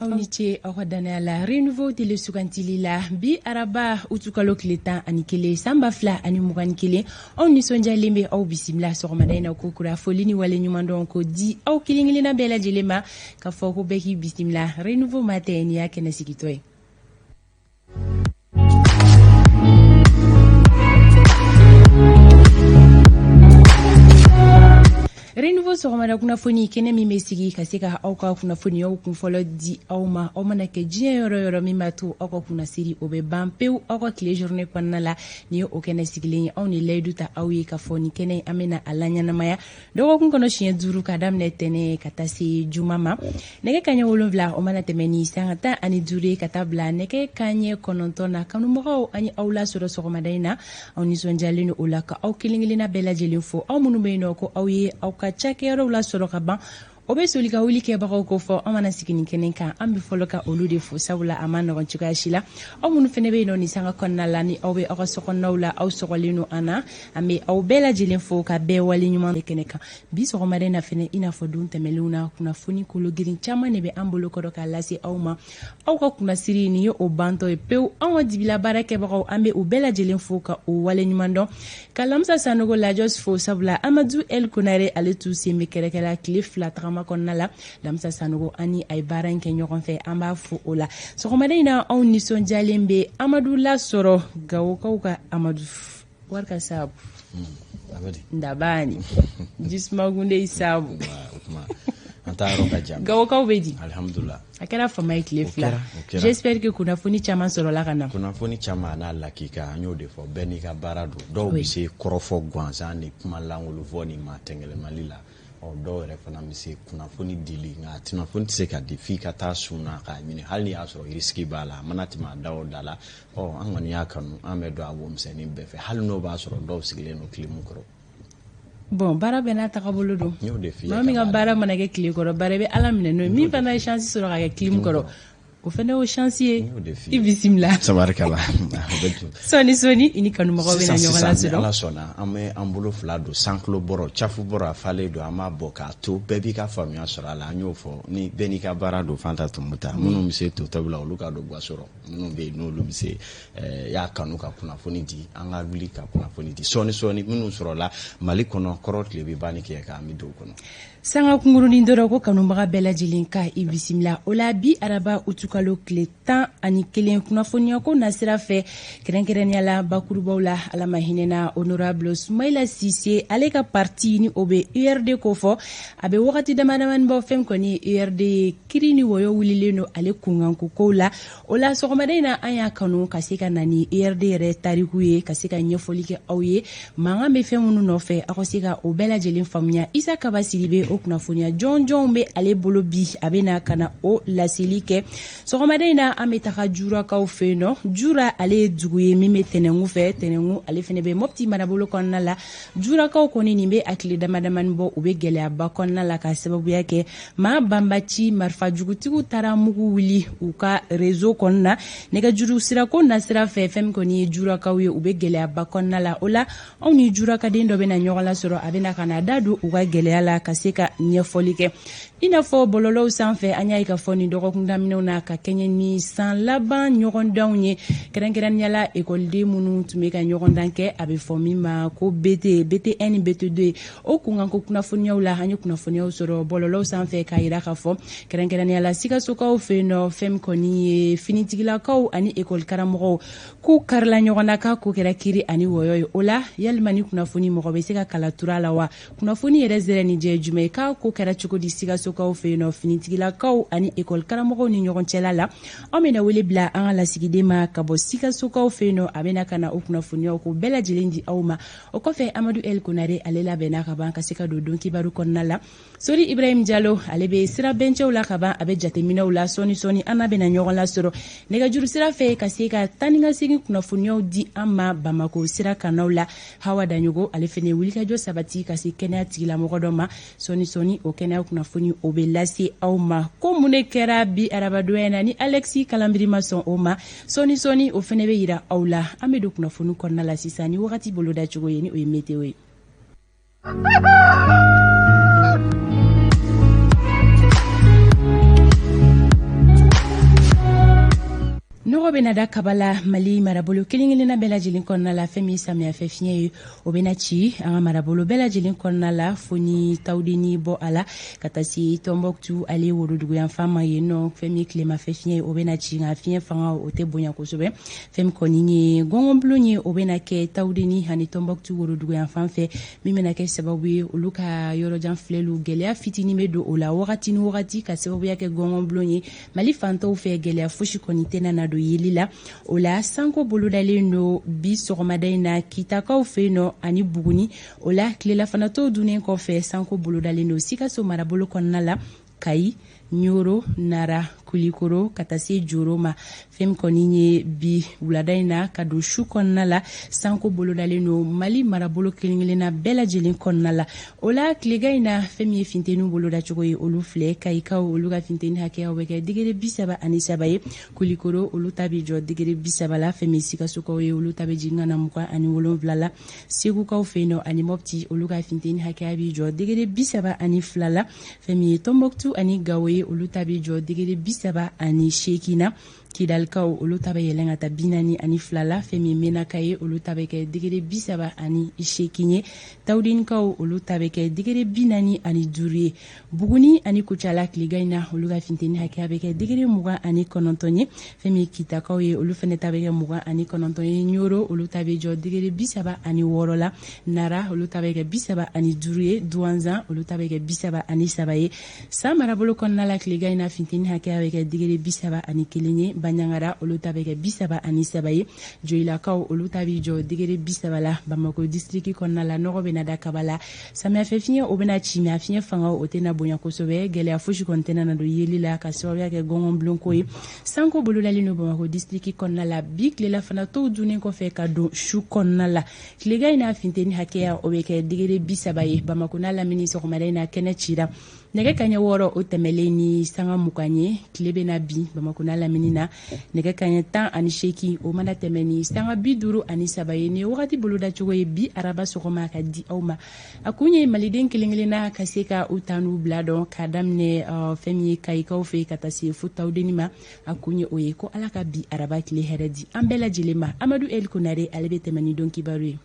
Aw ni ce aw ka dannaya la Renouveau télé sugantili la bi araba utukalo tile 11 san 2021. Aw nisɔndiyalen bɛ aw bisimila sɔgɔmada in na ko kura foli ni wale ɲumandɔn ko di aw kelen kelenna bɛɛ lajɛlen ma k'a fɔ ko bɛɛ k'i bisimila Renouveau matin nin y'a kɛnɛ sigitɔ ye. Renouveau sɔgɔmada kunnafoni kɛnɛ min bɛ sigi ka se ka aw ka kunnafoniyaw kunfɔlɔ di aw ma, aw mana kɛ diɲɛ yɔrɔ yɔrɔ min b'a to aw ka kunnasiri o bɛ ban pewu aw ka tile journée kɔnɔna la. Nin ye o kɛnɛ sigilen ye, anw de layidu ta aw ye k'a fɔ nin kɛnɛ an bɛna a laɲɛnamaya dɔgɔkun kɔnɔ siɲɛ 5 ka daminɛ tɛnɛ ka taa se juma ma. Nɛgɛ kaɲɛ 7 o mana tɛmɛ ni sanga 15 ye ka taa bila nɛgɛ kaɲɛ 9 na. Kanubagaw, an ye aw lasɔrɔ sɔgɔmada in na, aw nisɔndiyalen don o la ka aw kelen kelenna bɛɛ lajɛlen fo. Aw minnu bɛ yen nɔ ko aw ye aw ka cakɛyɔrɔw lasɔrɔ ka ban, o bɛ soli ka wuli kɛbagaw ko fɔ. An mana sigi nin kɛnɛ kan, an bɛ fɔlɔ ka olu de fo, sabula a ma nɔgɔn cogoya si la. Aw minnu fana bɛ yen nɔ nin sanga kɔnɔna la, ni aw bɛ aw ka sokɔnɔnaw la, aw sɔgɔlen don an na, an bɛ aw bɛɛ lajɛlen fo ka bɛɛ wale ɲuman kɛnɛ kan bi sɔgɔmada in na fɛnɛ. I n'a fɔ don tɛmɛnlenw na, kunnafoni kologirin caman de bɛ an bolo kɔrɔ k'a lase aw ma. Aw ka kunnasiri nin ye o bantɔ ye pewu. Anw ka dibila baara kɛbagaw, an bɛ u bɛɛ lajɛlen fo ka o wale ɲuman dɔn, ka Lamisa Sanogo Lajɔs fo, sabula Amadu El Konare ale t'u sen bɛ kɛrɛkɛ la tile 2 tagama kɔnɔna la. Lamisa Sanogo ani a ye baara in kɛ ɲɔgɔn fɛ, an b'a fo o la. Sɔgɔmada in na, anw nisɔndiyalen bɛ Amadu lasɔrɔ, Gawokaw ka Amadu warika sabu ndabani jisumagunde sabu. Gawokaw bɛ di? Alhamdulillah, a kɛra fama ye tile 2. J'espère que kunnafoni caman sɔrɔla ka na. Kunnafoni caman n'a lakika, an y'o de fɔ, bɛɛ n'i ka baara don. Dɔw bɛ se kɔrɔfɔ gansan ni kuma lankolon fɔ ni maa tɛngɛlɛmali la. Ɔ, dɔw yɛrɛ fana bɛ se kunnafoni dili, nka kunnafoni tɛ se ka di f'i ka taa sun na k'a ɲini, hali n'i y'a sɔrɔ risque b'a la, a mana tɛmɛ a da o da la. Ɔ, an kɔni y'a kanu, an bɛ don a womisɛnnin bɛɛ fɛ, hali n'o b'a sɔrɔ dɔw sigilen don kilimu kɔrɔ. Bon, baara bɛɛ n'a tagabolo don. N y'o de f'i ye. Maa min ka baara mana kɛ tile kɔrɔ baara, i bɛ Ala minɛ n'o ye. Min fana ye chance sɔrɔ ka kɛ clim kɔrɔ, o fana y'o chance ye. I bisimila. Tabarikala. Sɔɔni sɔɔni i ni kanubagaw bɛna ɲɔgɔn lasɔrɔ. Ala sɔnna, an bɛ an bolo fila don sankolo bɔrɔ cafu bɔrɔ, a falen don, an b'a bɔ k'a to bɛɛ b'i ka faamuya sɔrɔ a la. An y'o fɔ, ni bɛɛ n'i ka baara don. Fanta Tumuta, minnu bɛ se to tabi la, olu ka don gaso rɔ. Minnu bɛ yen n'olu bɛ se y'a kanu ka kunnafoni di, an ka wuli ka kunnafoni di sɔɔni sɔɔni. Minnu sɔrɔla Mali kɔnɔ, kɔrɔ tile bɛ banni kɛ k'an bɛ don o kɔnɔ. Sanga kunkurunin dɔrɔn ko kanubaga bɛɛ lajɛlen ka i bisimila o la bi araba utukalo tile 11 kunnafoniyako nasira fɛ, kɛrɛnkɛrɛnnenya la bakurubaw la. Ala ma hinɛna honorable Sumayila Sise, ale ka parti ni o bɛ URD ko fɔ, a bɛ wagati damadamani bɔ. Fɛn kɔni ye URD ye, kiri ni wɔyɔ wulilen don ale kunkanko kow la. O la sɔgɔmada in na, an y'a kanu ka se ka na ni URD yɛrɛ tariku ye, ka se ka ɲɛfɔli kɛ aw ye, mankan bɛ fɛn minnu nɔfɛ, aw ka se ka o bɛɛ lajɛlen faamuya. Isa Kaba Sidibe, o kunnafoniya jɔnjɔnw bɛ ale bolo bi, a bɛ na ka na o laseli kɛ. Sɔgɔmada in na, an bɛ taga Jurakaw fɛ yen nɔ. Jura, ale ye dugu ye min bɛ Tɛnɛngu fɛ. Tɛnɛngu ale fana bɛ Mɔpti marabolo kɔnɔna la. Jurakaw kɔni, nin bɛ a tile damadamani bɔ, u bɛ gɛlɛyaba kɔnɔna la ka sababuya kɛ maa banbaci marifajugutigiw taara mugu wuli u ka réseau kɔnɔna nɛgɛjuru sirako nasira fɛ. Fɛn min kɔni ye Jurakaw ye, u bɛ gɛlɛyaba kɔnɔna la. O la, anw ni Jurakaden dɔ bɛna ɲɔgɔn lasɔrɔ, a bɛna ka na da don u ka gɛlɛya la ka se ka ɲɛfɔli kɛ. I n'a fɔ bɔlɔlɔw sanfɛ, an y'a ye k'a fɔ nin dɔgɔkun daminɛw na, ka kɛɲɛ ni san laban ɲɔgɔndanw ye, kɛrɛnkɛrɛnnenya la ekɔliden minnu tun bɛ ka ɲɔgɔndan kɛ, a bɛ fɔ min ma ko BT, BT1 ni BT2, o kunkanko kunnafoniyaw la, an ye kunnafoniyaw sɔrɔ bɔlɔlɔw sanfɛ k'a yira k'a fɔ kɛrɛnkɛrɛnnenya la Sikasokaw fɛ yen nɔ, fɛn min kɔni ye finitigilakaw ani ekɔli karamɔgɔw k'u karila ɲɔgɔn na, k'a ko kɛra kiri ani wɔyɔ ye. O la, yalima ni kunnafoni mɔgɔ bɛ se ka kala tura la wa? Kunnafoni yɛrɛ zɛrɛ ni jɛ jumɛn? K'a ko kɛra cogo di Sikasokaw fɛ yen nɔ, finitigilakaw ani ekɔli karamɔgɔw ni ɲɔgɔn cɛla la? Anw bɛna wele bila an ka lasigiden ma ka bɔ Sikasokaw fɛ yen nɔ, a bɛna ka na o kunnafoniyaw ko bɛɛ lajɛlen di aw ma. O kɔfɛ, Amadu El Konare, ale labɛnna ka ban ka se ka don don kibaru kɔnɔna la. Sori Ibrahim Jalo, ale bɛ sira bɛncɛw la ka ban, a bɛ jateminɛw la. Sɔɔni sɔɔni an n'a bɛna ɲɔgɔn lasɔrɔ nɛgɛjuru sira fɛ ka se ka taa ni ka segin kunnafoniyaw di an ma Bamako sira kanaw la. Hawa Daɲogo, ale fana ye wulikajɔ sabati ka se kɛnɛya tigilamɔgɔ dɔ ma. Sɔɔni sɔɔni o kɛnɛya kunnafoni o bɛ lase aw ma. Ko mun de kɛra bi arabadonya na ni Alexis Kalanbiri ma sɔn o ma, sɔɔni sɔɔni o fana bɛ yira aw la. An bɛ don kunnafoni kɔnɔna la sisan ni wagati boloda cogo ye, ni o ye météo ye. Nɔgɔ bɛna da kaba la Mali marabolo kelen kelenna bɛɛ lajɛlen kɔnɔna la. Fɛn min samiyɛfɛ fiɲɛ ye, o bɛna ci an ka marabolo bɛɛ lajɛlen kɔnɔna la, fo ni Tawudeni bɔ a la ka taa se Tɔnbɔkutu ale woroduguyanfan ma yen nɔ. Fɛn min tilemafɛ fiɲɛ ye, o bɛna ci, nka fiɲɛ fanga o tɛ bonya kosɛbɛ. Fɛn min kɔni ye gɔngɔnbulon ye, o bɛna kɛ Tawudeni ani Tɔnbɔkutu woroduguyanfan fɛ, min bɛna kɛ sababu ye olu ka yɔrɔjan filɛliw gɛlɛya fitinin bɛ don o la wagati ni wagati ka sababuya kɛ gɔngɔnbulon ye. Mali fantɔw fɛ, gɛlɛya fosi kɔni tɛna na don yeli la. O la, sanko bolodalen don bi sɔgɔmada in na Kitakaw fɛ yen nɔ ani Buguni. O la, tilelafanatɔw dunnen kɔfɛ, sanko bolodalen don Sikaso marabolo kɔnɔna la, Kayi, Ɲoro, Nara, Kulikoro ka taa se Joro ma. Fɛn min kɔni ye bi wulada in na ka don su kɔnɔna la, sanko bolodalen don Mali marabolo kelen kelenna bɛɛ lajɛlen kɔnɔna la. O la, tilegan in na, fɛn min ye finteniw bolodacogo ye, olu filɛ: Kayikaw, olu ka finteni hakɛyaw bɛ kɛ degré 33 ye. Kulikoro, olu ta bɛ jɔ degré 30 la. Fɛn min ye Sikasokaw ye, olu ta bɛ jigin ka na 27 la. Segukaw fɛ yen nɔ ani Mɔpti, olu ka finteni hakɛya bɛ jɔ degré 32 la. Fɛn min ye Tɔnbɔkutu ani Gawo ye, olu ta bɛ jɔ degré 38 na. Kidalikaw, olu ta bɛ yɛlɛn ka taa 42 la. Fɛn min Menaka ye, olu ta bɛ kɛ degré 38 ye. Tawudenikaw, olu ta bɛ kɛ degré 45 ye. Buguni ani Kucala, tilegan in na, olu ka finteni hakɛya bɛ kɛ degré 29 ye. Fɛn min Kitakaw ye, olu fana ta bɛ kɛ 29 ye. Ɲoro, olu ta bɛ jɔ degré 36 la. Nara, olu ta bɛ kɛ 35 ye. Duwanzan, olu ta bɛ kɛ 33 ye. San marabolo kɔnɔna la, tilegan in na, finteni hakɛya bɛ kɛ degré 31 ye. Baɲangara, olu ta bɛ kɛ 33 ye. Joyilakaw, olu ta bɛ jɔ degré 30 la. Bamakɔ distriki kɔnɔna la, nɔgɔ bɛna da kaba la. Samiyɛfɛ fiɲɛ, o bɛna ci, mais a fiɲɛ fanga o tɛna bonya kosɛbɛ. Gɛlɛya fosi kɔni tɛna na don yeli la ka sababuya kɛ gɔngɔnbulonko ye. Sanko bolodalen don Bamakɔ distriki kɔnɔna la bi tilelafana tow dunnen kɔfɛ ka don su kɔnɔna la. Tilegan in na, finteni hakɛya o bɛ kɛ degré 30 ye. Bamakɔ n'a lamini, sɔgɔmada in na, kɛnɛ cira nɛgɛ kaɲɛ 6 o tɛmɛlen ni sanga 20 ye. Tile bɛna bin Bamakɔ n'a lamini na nɛgɛ kaɲɛ 18 o mana tɛmɛ ni sanga 53 ye. Nin ye wagati bolodacogo ye bi araba sɔgɔma ka di aw ma. A kun ye maliden kelen kelenna ka se ka u ta n'u bila dɔn, k'a daminɛ fɛn min ye Kayikaw fɛ ka taa se fo Tawudeni ma. A kun ye o ye ko Ala ka bi araba tile hɛrɛ di an bɛɛ lajɛlen ma. Amadu El Konare, ale bɛ tɛmɛ ni don kibaru ye.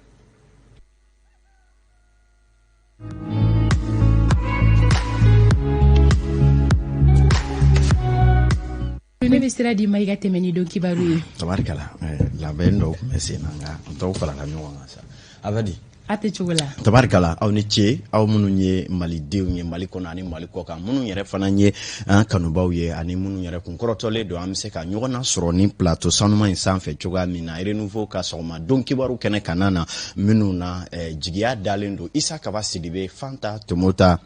Ne bɛ sira di ma i ka tɛmɛ ni don kibaru ye. Tabarikala, labɛn dɔw tun bɛ sen na, nka dɔw farala ɲɔgɔn kan sa. A bɛ di? A tɛ cogo la. Tabarikala, aw ni ce, aw minnu ye malidenw ye Mali kɔnɔ ani Mali kɔ kan, minnu yɛrɛ fana ye an kanubaw ye ani minnu yɛrɛ kun kɔrɔtɔlen don an bɛ se ka ɲɔgɔn nasɔrɔ ni plateau sanuman in sanfɛ cogoya min na, Renouveau ka sɔgɔma don kibaru kɛnɛ kana na, minnu na jigiya dalen don Isa Kaba Sidibe, Fanta Tomota,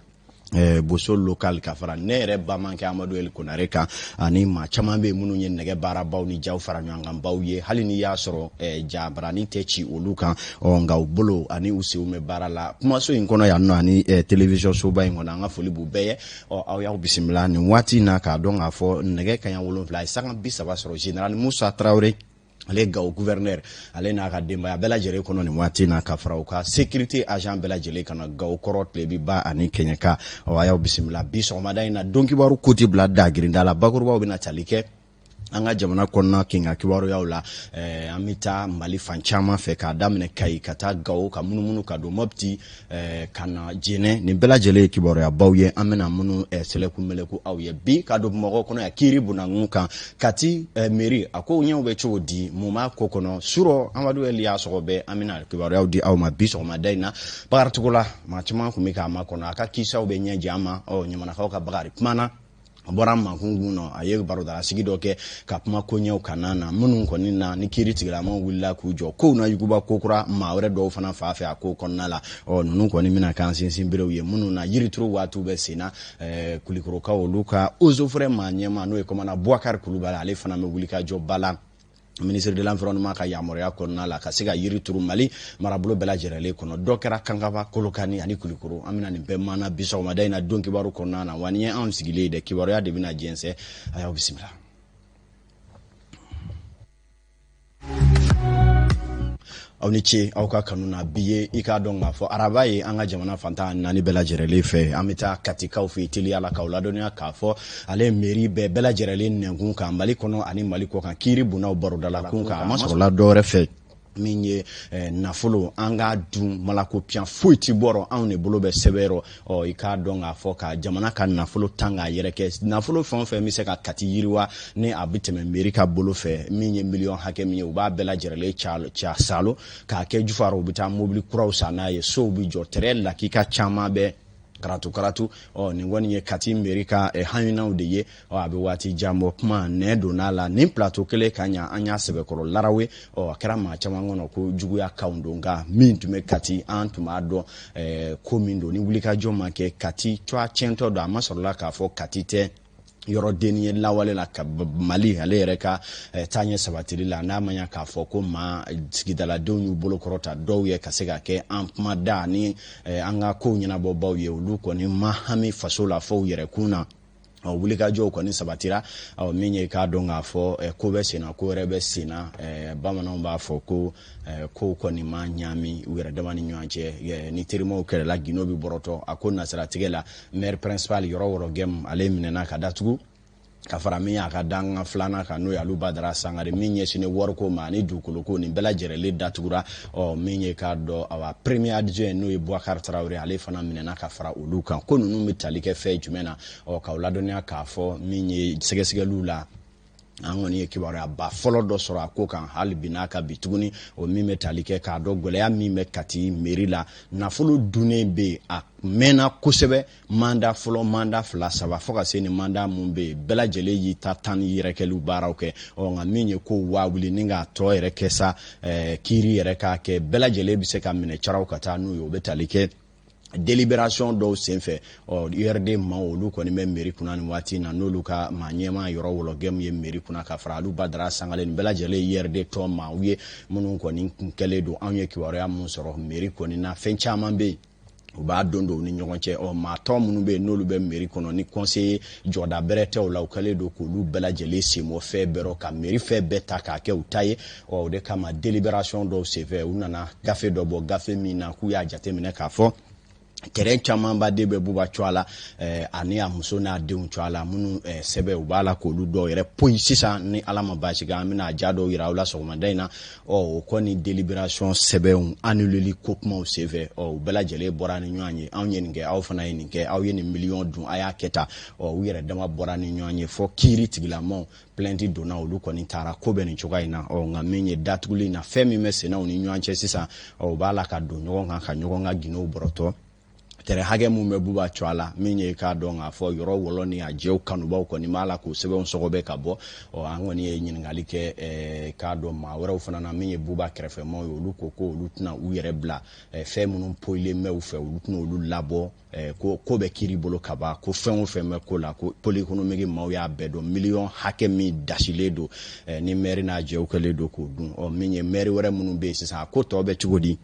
Boso local, ka fara ne yɛrɛ bamankɛ Amadu El Konare kan, ani maa caman bɛ minnu ye nɛgɛ baarabaw ni jaw fara ɲɔgɔn kan baw ye, hali n'i y'a sɔrɔ jabarani tɛ ci olu kan, ɔ nka u bolo ani u senw bɛ baara la kumaso in kɔnɔ yan nɔ ani télévision soba in kɔnɔ. An ka foli b'u bɛɛ ye. Ɔ aw y'aw bisimila nin waati in na, k'a dɔn k'a fɔ nɛgɛ kaɲa 7 ye sanga 30 sɔrɔ. Général Musa Tarawele, ale Gawo gouverneur, ale n'a ka denbaya bɛɛ lajɛlen kɔnɔ nin waati na, ka fara u ka sécurité agent bɛɛ lajɛlen ka na Gawo kɔrɔ, tilebiba ani kɛɲɛka. Ɔ a y'aw bisimila bi sɔgɔmada in na. Don kibaru koti bila dagirinda la, bakurubaw bɛna tali kɛ an ka jamana kɔnɔna kinka kibaruyaw la. An bɛ taa Mali fan caman fɛ, k'a daminɛ Kayi ka taa Gawo, ka munumunu ka don Mɔpti, ka na Jɛnɛ. Nin bɛɛ lajɛlen ye kibaruyabaw ye an bɛna minnu sɛlɛku mɛlɛku aw ye bi. Ka don Bamakɔ kɔnɔ yan, kiiri bunakun kan, Kati mairie, a ko ɲɛw bɛ cogo di, mun b'a ko kɔnɔ? Surɔ Amadu Eli y'a sɔgɔ bɛɛ, an bɛna kibaruyaw di aw ma bi sɔgɔmada in na. Bakari Togola, maa caman tun bɛ k'a makɔnɔ, a ka kisaw bɛ ɲɛjɛ an ma. Ɔ ɲamanakaw ka Bakari kumana, a bɔra mankun nɔ, a ye barodalasigi dɔ kɛ ka kuma koɲɛw kana na minnu kɔni na ni kiiri tigilamaw wulila k'u jɔ kow na yuguba kokura maa wɛrɛ dɔw fana fa fɛ a ko kɔnɔna la. Ɔ ninnu kɔni bɛna k'an sinsin berew ye minnu na yirituru waatiw bɛ sen na. Kulikorokaw, olu ka eaux et forêts maa ɲɛma, n'o ye commandant Boubacar Kulubali, ale fana bɛ wuli ka jɔ ba la ministre de l'Environnement ka yamaruya kɔnɔna la, ka se ka yiri turu Mali marabolo bɛɛ lajɛlen kɔnɔ. Dɔ kɛra Kankaba, Kolokani ani Kulikoro. An bɛna nin bɛɛ mana bi sɔgɔmada in na don kibaru kɔnɔna na. Wa nin ye anw sigilen ye dɛ, kibaruya de bɛna jɛnsɛn. A y'aw bisimila. Aw ni ce aw ka kanu na. Bi ye, i k'a dɔn k'a fɔ araba ye an ka jamana fan 14 bɛɛ lajɛrɛlen fɛ. An bɛ taa Katikaw fɛ teliya la k'aw ladɔnniya k'a fɔ ale mairie bɛɛ lajɛrɛlen nɛnkun kan Mali kɔnɔ ani Mali kɔ kan, kiiri bonnaw barodala kun kan. A ma sɔrɔla dɔwɛrɛ fɛ min ye nafolo an ka dun malako piyan foyi ti bɔrɔ anw de bolo bɛ sɛbɛn. Ɔ, i k'a dɔn k'a fɔ ka jamana ka nafolo tan k'a yɛrɛ kɛ, nafolo fɛn o fɛn bɛ se ka Kati yiriwa ni a bɛ tɛmɛ mairie ka bolo fɛ, min ye miliyɔn hakɛ min ye, u b'a bɛɛ lajɛrɛlen ca salo k'a kɛ jufaro. U bɛ taa mobili kuraw san n'a ye, sow bɛ jɔ, tɛrɛ lakika caman bɛ karatu karatu. Ɔ, nin kɔni ye Kati mairie ka haminaw de ye. Ɔ, a bɛ waati jan bɔ, kuma nɛ donna la nin plateau kelen ka ɲa, an y'a sɛbɛkɔrɔ larawe. Ɔ, a kɛra maa caman kɔnɔ ko juguya kanw don, nka min tun bɛ Kati, an tun b'a dɔn ko min don ni wulikajɔ ma kɛ, Kati cogoya tiɲɛtɔ don. A ma sɔrɔla k'a fɔ Kati tɛ yɔrɔdenni ye lawale la ka Mali ale yɛrɛ ka taaɲɛ sabatili la, n'a ma ɲa k'a fɔ ko maa sigidaladenw y'u bolo kɔrɔta dɔw ye ka se ka kɛ an kuma da ni an ka kow ɲɛnabɔbaw ye. Olu kɔni ma hami faso la fɔ u yɛrɛ kun na. Ɔ, wulikajɔw kɔni sabatira. Ɔ, min ye k'a dɔn k'a fɔ ko bɛ senna, ko wɛrɛ bɛ senna. Bamananw b'a fɔ ko kow kɔni ma ɲaami u yɛrɛ dama ni ɲɔgɔn cɛ, ni terimaw kɛlɛla, gindo bɛ bɔrɔtɔ. A ko nasiratigɛ la, maire principal Yɔrɔ Wɔrɔ Gɛmu, ale minɛna ka datugu ka fara min y'a ka dangan filanan kan, n'o ye Alu Badara Sangare, min ɲɛsinnen wariko ma ani dugukoloko, nin bɛɛ lajɛrɛlen datugura. Ɔ, min ye k'a dɔn, awa, premier adjoint, n'o ye Boubacar Traoré, ale fana minɛna ka fara olu kan. Ko ninnu bɛ tali kɛ fɛn jumɛn na? Ɔ, k'aw ladɔnniya k'a fɔ min ye sɛgɛsɛgɛliw la, an kɔni ye kibaruya ba fɔlɔ dɔ sɔrɔ a ko kan hali bi n'a ka bi tuguni. O min bɛ tali kɛ k'a dɔn gɛlɛya min bɛ Kati mairie la, nafolo dunnen bɛ yen, a mɛnna kosɛbɛ, mandat fɔlɔ, mandat fila, saba, fo ka se ni mandat mun bɛ yen, bɛɛ lajɛlen y'i ta tan ni yɛrɛkɛliw baaraw kɛ. Ɔ, nka min ye ko waa wuli ni k'a tɔ yɛrɛ kɛ sa, kiiri yɛrɛ k'a kɛ, bɛɛ lajɛlen bɛ se ka minɛ caraw ka taa n'u ye. O bɛ tali kɛ délibération dɔw senfɛ. Ɔ, URD maaw, olu kɔni bɛ mairie kunna nin waati in na, n'olu ka maa ɲɛmaa Yɔrɔ Wɔlɔgɛmu ye mairie kunna ka fara Alu Badara Sangare, nin bɛɛ lajɛlen URD tɔn maaw ye minnu kɔni kun kɛlen don. Anw ye kibaruya mun sɔrɔ mairie kɔni na, fɛn caman bɛ yen, u b'a don don u ni ɲɔgɔn cɛ. Ɔ, maa tɔ minnu bɛ yen, n'olu bɛ mairie kɔnɔ ni conseiller jɔda bɛrɛ tɛ o la, u kɛlen don k'olu bɛɛ lajɛlen sen bɔ fɛn bɛɛ rɔ ka mairie fɛn bɛɛ ta k'a kɛ u ta ye. Ɔ, o de kama délibération dɔw senfɛ, u nana gafe dɔ bɔ, gafe min na k'u y'a jateminɛ k'a fɔ terrain camanba de bɛ Buba cogoya la, ani a muso n'a denw cogoya la, minnu sɛbɛn u b'a la k'olu dɔw yɛrɛ poyi sisan. Ni Ala ma baasi kɛ, an bɛna ja dɔw yira aw la sɔgɔmada in na. Ɔ, o kɔni délibération sɛbɛnw annuleli ko kumaw senfɛ, ɔ, u bɛɛ lajɛlen bɔra ni ɲɔgɔn ye: anw ye nin kɛ, aw fana ye nin kɛ, aw ye nin miliyɔn dun, a y'a kɛ tan. Ɔ, u yɛrɛ dama bɔra ni ɲɔgɔn ye fɔ kiiri tigilamaw plainte donna, olu kɔni taara ko bɛ nin cogoya in na. Ɔ, nka min ye datuguli in na, fɛn min bɛ senna u ni ɲɔgɔn cɛ sisan, ɔ, u b'a la ka don ɲɔgɔn kan ka ɲɔgɔn ka gindow bɔrɔtɔ. Tɛrɛ hakɛ mun bɛ Buba cogoya la, min ye k'a dɔn k'a fɔ Yɔrɔ Wɔlɔ ni a jɛw kanubaw kɔni b'a la k'o sɛbɛnw sɔgɔbɛ ka bɔ. Ɔ, an kɔni ye ɲininkali kɛ k'a dɔn maa wɛrɛw fana na, min ye Buba kɛrɛfɛmaw ye, olu ko ko olu tɛna u yɛrɛ bila fɛn minnu poyilen bɛ u fɛ, olu tɛna olu labɔ. Ko ko bɛ kiiri bolo ka ban, ko fɛn o fɛn bɛ ko la, ko pôle économique maaw y'a bɛɛ dɔn, miliyɔn hakɛ min dasilen don ni maire n'a jɛw kɛlen don k'o dun. Ɔ, min ye maire wɛrɛ minnu bɛ yen sisan, a ko tɔ bɛ cogo di?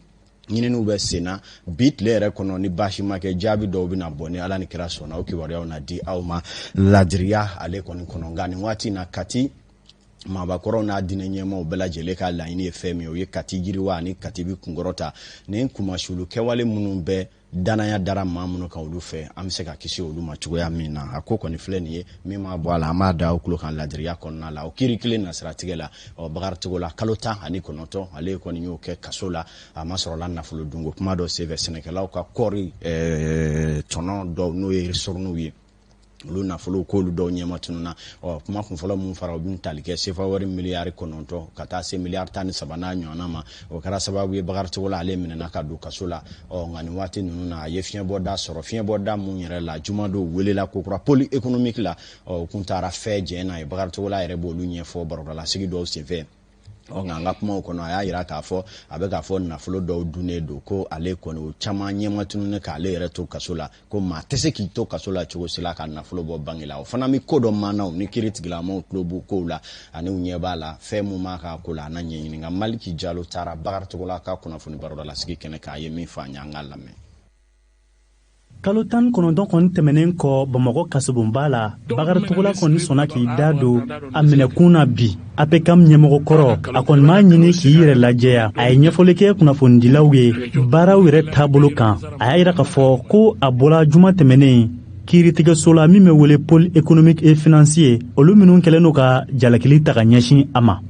Ɲininiw bɛ sen na. Bi tile yɛrɛ kɔnɔ, ni baasi ma kɛ, jaabi dɔw bɛna bɔ. Ni Ala ni kira sɔnna, o kibaruyaw na di aw ma ladiriya ale kɔni kɔnɔ. Nka nin waati in na, Kati maabakɔrɔw n'a diinɛ ɲɛmaaw bɛɛ lajɛlen ka laɲini ye fɛn min ye, o ye Kati yiriwa ani Kati bi kunkɔrɔta nin kumasulu kɛwale minnu bɛ danaya dara maa minnu kan olu fɛ, an bɛ se ka kisi olu ma cogoya min na. A ko kɔni filɛ nin ye, min m'a bɔ a la, an b'a da aw tulo kan ladiriya kɔnɔna la. O kiiri kelen nasiratigɛ la, ɔ, Bakari Togola, kalo 19, ale kɔni y'o kɛ kaso la. A ma sɔrɔla nafolo dunko kuma dɔ senfɛ, sɛnɛkɛlaw ka kɔɔri tɔnɔ dɔw, n'o ye ristournew ye, olu nafolo k'olu dɔw ɲɛma tununa. Ɔ, kuma kunfɔlɔ mun fara, o bɛ tali kɛ sefa wari miliyari 9 ka taa se miliyari 13 n'a ɲɔgɔnna ma. O kɛra sababu ye Bakari Togola ale minɛna ka don kaso la. Ɔ, nka nin waati ninnu na, a ye fiɲɛbɔda sɔrɔ, fiɲɛbɔda mun yɛrɛ la, jumadon welela kokura pôle économique la. Ɔ, u kun taara fɛn jɛn n'a ye, Bakari Togola yɛrɛ b'olu ɲɛfɔ barodalasigi dɔw senfɛ. Ɔ, nka an ka kumaw kɔnɔ, a y'a yira k'a fɔ a bɛ k'a fɔ nafolo dɔw dunnen don, ko ale kɔni o caman ɲɛma tununnen k'ale yɛrɛ to kaso la, ko maa tɛ se k'i to kaso la cogo si la ka nafolo bɔ bange la. O fana bɛ ko dɔ maanaw ni kiiri tigilamaw tulo b'u kow la ani u ɲɛ b'a la, fɛn mun b'a ka ko la, a n'a ɲɛɲini. Nka Maliki Jalo taara Bakari Togola ka kunnafoni barodalasigi kɛnɛ kan, a ye min fɔ an ye, an k'a lamɛn. Kalo 19 kɔni tɛmɛnen kɔ Bamakɔ kasobonba la, Bakari Togola kɔni sɔnna k'i da don a minɛkun na bi. APCAM ɲɛmɔgɔ kɔrɔ, a kɔni m'a ɲini k'i yɛrɛ lajɛya. A ye ɲɛfɔli kɛ kunnafonidilaw ye baaraw yɛrɛ taabolo kan. A y'a yira k'a fɔ ko a bɔra juma tɛmɛnen kiiritigɛso la min bɛ wele pôle économique et financier, olu minnu kɛlen don ka jalakili ta ka ɲɛsin a ma.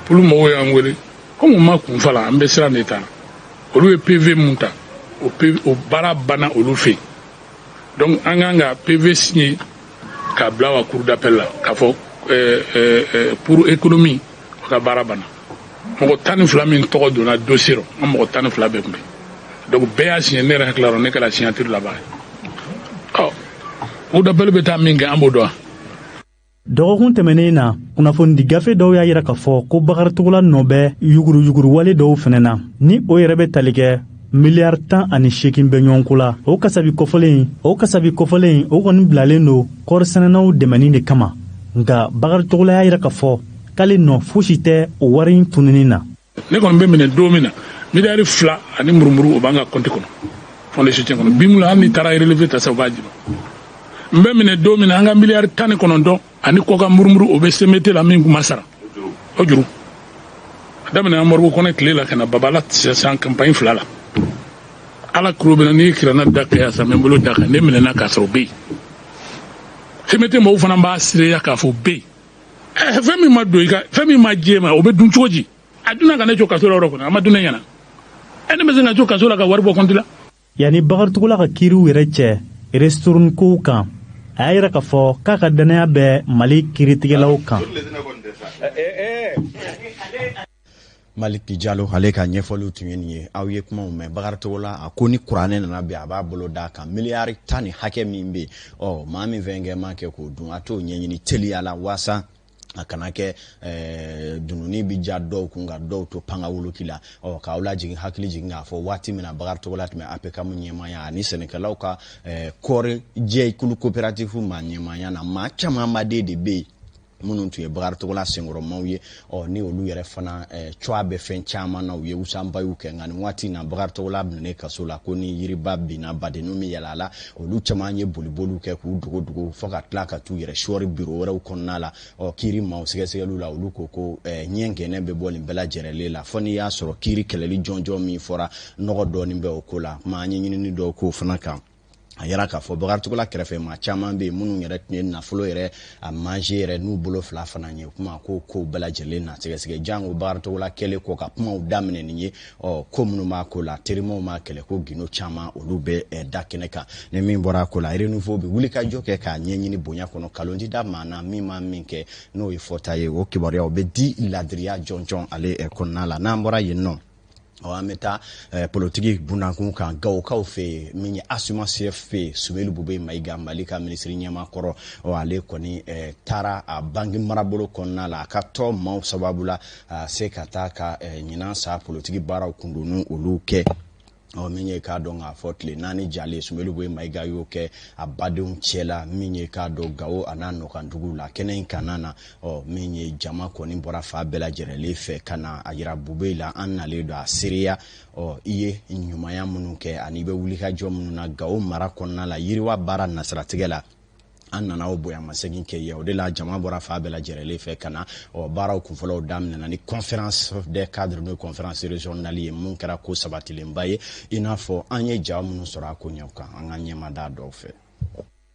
Olu mɔgɔw y'an wele komi u ma kun fa la, an bɛ siran de ta. Olu ye PV mun ta, o PV, o baara banna olu fɛ yen. Donc an kan ka PV signer k'a bila wa cour d'appel la k'a fɔ pour économie, o ka baara banna. Mɔgɔ 12 min tɔgɔ donna dossier rɔ, an mɔgɔ 12 bɛɛ tun bɛ. Donc bɛɛ y'a signé, ne yɛrɛ hakili la, ne kɛra signature laban ye. Ɔ, cour d'appel bɛ taa min kɛ, an b'o dɔn. Dɔgɔkun tɛmɛnen na, kunnafonidi gafe dɔw y'a yira k'a fɔ ko Bakari Togola nɔ bɛ yuguruyuguruwale dɔw fɛnɛ na, ni o yɛrɛ bɛ tali kɛ miliyari 18 bɛ ɲɔgɔnko la. O kasabi kɔfɔlen, o kɔni bilalen don kɔɔrisɛnɛnaw dɛmɛni de kama. Nka Bakari Togola y'a yira k'a fɔ k'ale nɔ fosi tɛ o wari in tununi na. Ne kɔni bɛ minɛ don min na, miliyari 2 ani murumuru, o b'an ka compte kɔnɔ, fonds de soutien kɔnɔ. Bi mun, hali n'i taara relevé ta sisan, o b'a di ma. N bɛ minɛ don min na, an ka miliyari 19 ani kɔkan murumuru, o bɛ CMT la min kun ma sara, o juru a daminɛ Moribo Kɔnɛ tile la ka na Babala sisan, campagne fila la. Ala kulo bɛ na, n'i ye kirana da kɛ sa, n bɛ n bolo da kan, ne minɛna k'a sɔrɔ o bɛ yen. CMT mɔgɔw fana b'a seereya k'a fɔ o bɛ yen. Fɛn min ma don i ka, fɛn min ma jɛ ma, o bɛ dun cogo di? A dunna ka ne to kaso la yɔrɔ kɔnɔ, a ma dun ne ɲɛna. Ne bɛ se ka to kaso la ka wari bɔ kɔnti la. Yanni Bakari Togola ka kiiriw yɛrɛ cɛ ristourne kow kan, a y'a yira k'a fɔ k'a ka dannaya bɛ Mali kiiritigɛlaw kan. Maliki Jalo, ale ka ɲɛfɔliw tun ye nin ye. Aw ye kumaw mɛn. Bakari Togola a ko ni kuranɛ nana bi, a b'a bolo d'a kan, miliyari tan ni hakɛ min bɛ yen, ɔ, maa min fɛn kɛ ma kɛ k'o dun, a t'o ɲɛɲini teliya la waasa a kana kɛ dununi bi ja dɔw kun ka dɔw to panga woloki la. Ɔ, k'aw lajigin, hakili jigin k'a fɔ waati min na Bakari Togola tun bɛ APCAM ɲɛmaaya ani sɛnɛkɛlaw ka kɔɔri jɛkulu coopérative maa ɲɛmaaya na, maa camanbaden de bɛ yen minnu tun ye Bakari Togola senkɔrɔmaw ye. Ɔ, ni olu yɛrɛ fana cogoya bɛ fɛn caman na, u ye usanbayiw kɛ. Nka nin waati in na, Bakari Togola minɛnen kaso la, ko ni yiriba binna, badenninw bɛ yɛlɛ a la. Olu caman ye boliboliw kɛ k'u dogo dogo fo ka tila ka t'u yɛrɛ sɔɔri biro wɛrɛw kɔnɔna la. Ɔ, kiiri maaw sɛgɛsɛgɛliw la, olu ko ko ɲɛ gɛnɛ bɛ bɔ nin bɛɛ lajɛrɛlen la, fo n'i y'a sɔrɔ kiiri kɛlɛli jɔnjɔn min fɔra, nɔgɔ dɔɔnin bɛ o ko la. Kuma an ye ɲinini dɔw k'o fana kan, a yira k'a fɔ Bakari Togola kɛrɛfɛ maa caman bɛ yen minnu yɛrɛ tun ye nafolo yɛrɛ a manger yɛrɛ n'u bolo fila fana ye. Kuma ko kow bɛɛ lajɛlen na sɛgɛsɛgɛ, jango Bakari Togola kɛlen kɔ ka kumaw daminɛ nin ye. Ɔ, ko minnu b'a ko la, terimaw m'a kɛlɛ ko gindo caman, olu bɛ da kɛnɛ kan. Ni min bɔra a ko la, Renouveau bɛ wuli ka jɔ kɛ k'a ɲɛɲini bonya kɔnɔ. Kalon ti da maa na min ma min kɛ, n'o ye fɔta ye, o kibaruyaw bɛ di ladiriya jɔnjɔn ale kɔnɔna la. N'an bɔra yen nɔ, ɔ, an bɛ taa politiki bunakun kan Gawokaw fɛ yen. Min ye Asuma CFP, Sumelu Bube Mayiga, Mali ka minisiri ɲɛmaa kɔrɔ, ɔ, ale kɔni taara a banki marabolo kɔnɔna la a ka tɔ maaw sababu la, a se ka taa ka ɲinan sa politiki baaraw kundonu olu kɛ. Ɔ, min ye k'a dɔn k'a fɔ tile 4 jalen, Sumelu Bube Mayiga y'o kɛ a badenw cɛ la, min ye k'a dɔn Gawo a n'a nɔkanduguw la kɛnɛ in kanna na. Ɔ, min ye jama kɔni bɔra fa bɛɛ lajɛrɛlen fɛ ka na a yira Bube la, an nalen don a seereya. Ɔ, i ye ɲumanya minnu kɛ ani i bɛ wulikajɔ minnu na Gawo mara kɔnɔna la, yiriwa baara nasiratigɛ la, an nana o bonyamasegin kɛ ye. O de la jama bɔra fa bɛɛ lajɛrɛlen fɛ ka na. Ɔ, baaraw kunfɔlɔw daminɛna ni conférence des cadres, n'o ye conférence régionale ye, mun kɛra ko sabatilenba ye, i n'a fɔ an ye ja minnu sɔrɔ a ko ɲɛw kan, an ka ɲɛmada dɔw fɛ.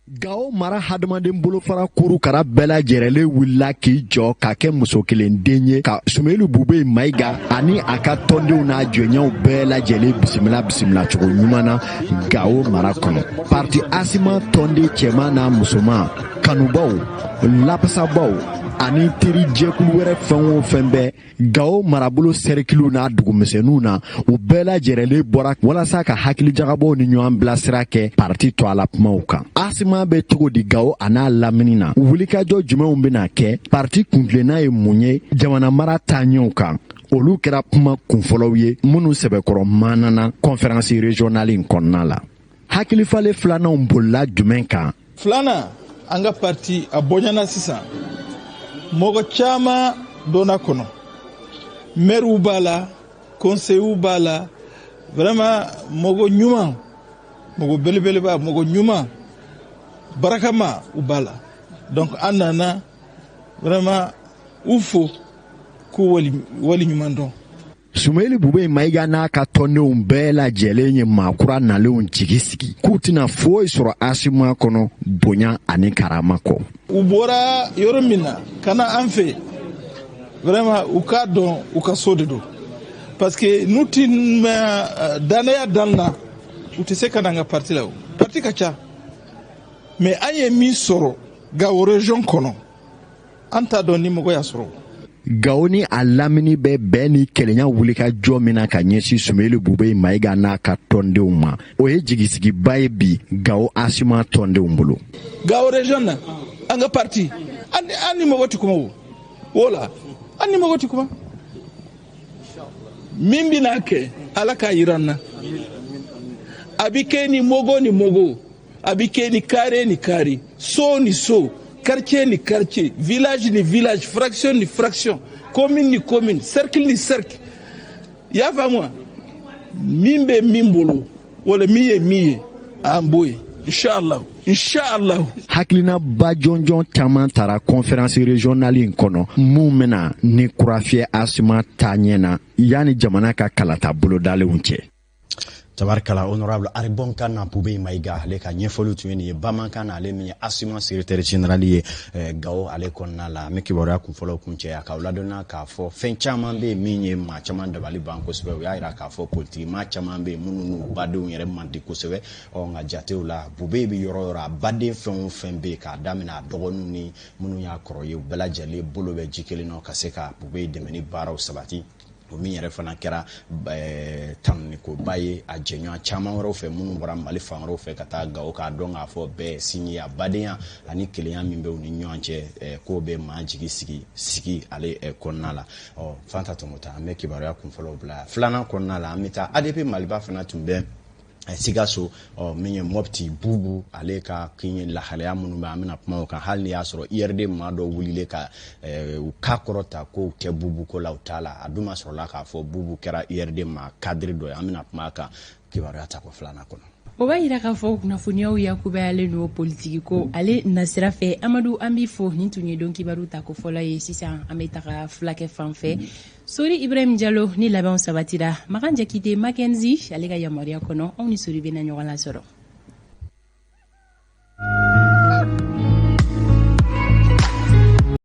Gawo mara hadamaden bolofara kurukara bɛɛ lajɛrɛlen wulila k'i jɔ ka kɛ muso kelen den ye ka Sumelu Bube Mayiga ani a ka tɔndenw n'a jɔnɲɛw bɛɛ lajɛlen bisimila bisimila cogo ɲuman na Gawo mara kɔnɔ. Parti Asima tɔnden cɛman n'a musoman, kanubaw, lapasabaw ani teri jɛkulu wɛrɛ, fɛn o fɛn bɛ Gawo marabolo sɛrikiliw n'a dugumisɛnninw na, u bɛɛ lajɛrɛlen bɔra walasa ka hakilijagabɔw ni ɲɔgɔn bilasira kɛ parti to a la kumaw kan. Asima bɛ cogo di Gawo a n'a lamini na? Wulikajɔ jumɛnw bɛna kɛ? Parti kuntilenna ye mun ye jamana mara taaɲɛw kan? Olu kɛra kuma kunfɔlɔw ye minnu sɛbɛkɔrɔ manana conférence régionale in kɔnɔna la. Hakilifalen filananw bolila jumɛn kan? Filanan, an ka parti a bonyana sisan, mɔgɔ caman donna kɔnɔ, maires b'a la, conseillers b'a la, vraiment mɔgɔ ɲuman. Mɔgɔ belebeleba, mɔgɔ ɲuman, barakama, u b'a la. Donc an nana vraiment u fo k'u wali ɲuman dɔn. Sumeli Bube Mayiga n'a ka tɔndenw bɛɛ lajɛlen ye maa kura nalenw jigi sigi k'u tɛna foyi sɔrɔ ASUMA kɔnɔ bonya ani karama kɔ. U bɔra yɔrɔ min na ka na an fɛ, vraiment u k'a dɔn u ka so de don, parce que n'u ti danaya dan na, u tɛ se ka na an ka parti la. O parti ka ca, mais an ye min sɔrɔ Gawo région kɔnɔ, an t'a dɔn ni mɔgɔ y'a sɔrɔ. Gawo ni a lamini bɛ bɛn ni kelenya wulikajɔ min na ka ɲɛsin Sumeli Bube Mayiga n'a ka tɔndenw ma, o ye jigisigiba ye bi Gawo ASUMA tɔndenw bolo. Gawo région na, an ka parti, an ni mɔgɔ tɛ kuma. O o la, an ni mɔgɔ tɛ kuma. Min bɛna kɛ, Ala k'a yira an na. A bɛ kɛ ni mɔgɔ ni mɔgɔ, a bɛ kɛ ni carré ni carré, so ni so, quartier ni quartier, village ni village, fraction ni fraction, commune ni commune, cercle ni cercle. I y'a faamu wa? Min bɛ min bolo wala min ye min ye, an b'o ye, inshallah, inshallah. Hakilinaba jɔnjɔn caman tara conférence régionale in kɔnɔ, mun bɛna ni kurafiyɛ ASUMA taaɲɛ na yanni jamana ka kalata bolodalenw cɛ. Tabarikala, honorable Aribon Kana Bube Mayiga, ale ka ɲɛfɔliw tun ye nin ye bamanankan na, ale min ye ASUMA secrétaire général ye Gawo ale kɔnɔna la. An bɛ kibaruya kunfɔlɔw kuncɛ a k'aw ladɔnniya k'a fɔ fɛn caman bɛ yen min ye maa caman dabali ban kosɛbɛ. U y'a yira k'a fɔ politiki maa caman bɛ yen minnu n'u badenw yɛrɛ man di kosɛbɛ. Ɔ nka jatew la, Bube bɛ yɔrɔ o yɔrɔ, a baden fɛn o fɛn bɛ yen, k'a daminɛ a dɔgɔninw ni minnu y'a kɔrɔ ye, u bɛɛ lajɛlen bolo bɛ ji kelen na ka se ka Bube dɛmɛ ni baaraw sabati. O min yɛrɛ fana kɛra tanunikoba ye a jɛɲɔgɔn caman wɛrɛw fɛ minnu bɔra Mali fan wɛrɛw fɛ ka taa Gawo, k'a dɔn k'a fɔ bɛɛ sinji a badenya ani kelenya min bɛ u ni ɲɔgɔn cɛ, k'o bɛ maa jigi sigi ale kɔnɔna la. Ɔ Fanta Tɔmɔta, an bɛ kibaruya kunfɔlɔw bila filanan kɔnɔna la. An bɛ taa ADP Maliba fana tun bɛ Sikaso, ɔ min ye Mɔpti Bubu ale ka kin lahalaya minnu bɛ, an bɛna kuma o kan. Hali n'i y'a sɔrɔ IRD maa dɔw wulilen ka u ka kɔrɔta ko u tɛ Bubu ko la, u t'a la, a dun ma sɔrɔla k'a fɔ Bubu kɛra IRD maa cadre dɔ ye. An bɛna kuma a kan kibaruya tako filanan kɔnɔ. O b'a yira k'a fɔ kunnafoniyaw yakubayalen don politiki ko ale nasira fɛ. Amadu, an b'i fo. Nin tun ye don kibaru tako fɔlɔ ye. Sisan an bɛ taga fulakɛ fan fɛ, Sori Ibrahim Jalo ni labɛnw sabatira Makan Jakite Makenzi ale ka yamaruya kɔnɔ. Anw ni Sori bɛna ɲɔgɔn lasɔrɔ.